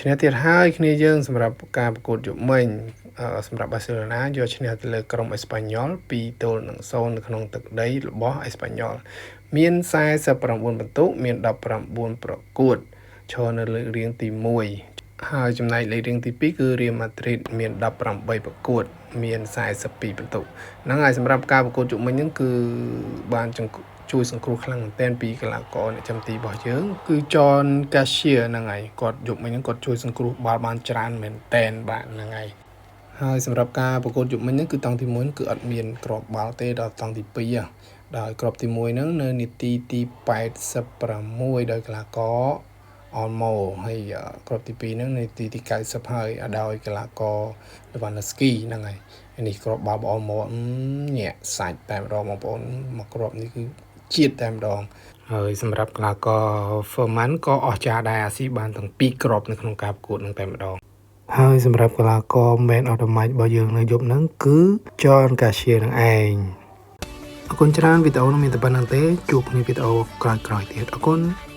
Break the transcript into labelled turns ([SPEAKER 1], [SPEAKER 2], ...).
[SPEAKER 1] ឈ្នះទៀតហើយគ្នាយើងសម្រាប់ការប្រកួតយប់មិញសម្រាប់បាសេឡូណាយកឈ្នះទៅលើក្រុមអេស្ប៉ាញ៉ុល2-0នៅក្នុងទឹកដីរបស់អេស្ប៉ាញ៉ុលមាន49ពិន្ទុមាន19ប្រកួតឈរនៅលើករៀងទី1ហើយចំណែកលេខរៀងទី2គឺរៀលម៉ាឌ្រីតមាន18ប្រកួតមាន42ពិន្ទុហ្នឹងហើយសម្រាប់ការប្រកួតជុំមិញហ្នឹងគឺបានជួយសង្គ្រោះខ្លាំងមែនទែនពីកីឡាករអ្នកចាំទីរបស់យើងគឺចនកាសៀហ្នឹងហើយគាត់យប់មិញហ្នឹងគាត់ជួយសង្គ្រោះបាល់បានច្រើនមែនទែនបាទហ្នឹងហើយហើយសម្រាប់ការប្រកួតយប់មិញហ្នឹងគឺតង់ទី1គឺអត់មានគ្រាប់បាល់ទេដល់តង់ទី2ដោយគ្រាប់ទី1ហ្នឹងនៅនាទីទី86ដោយកីឡាករអលម៉ូហើយគ្រាប់ទី2ហ្នឹងនាទីទី90ហើយដោយកីឡាករលវ៉ាន់ស្គីហ្នឹងហើយនេះគ្រាប់បាល់អលម៉ូញាក់សាច់តែម្ដងបងប្អូនមកគ្រាប់នេះគឺជាតិតែម្ដងហើយសម្រាប់កីឡាករ Ferman ក៏អស្ចារ្យដែរអាស៊ីបានទាំងពីរគ្រាប់នៅក្នុងការប្រកួតនឹងតែម្ដងហើយសម្រាប់កីឡាករ Man of the Match របស់យើងនៅយប់ហ្នឹងគឺ Joan Garcia នឹងឯងអរគុណច្រើនវីដេអូនេះមានតែប៉ុណ្្នឹងទេជួបគ្នាវីដេអូក្រោយៗទៀតអរគុណ។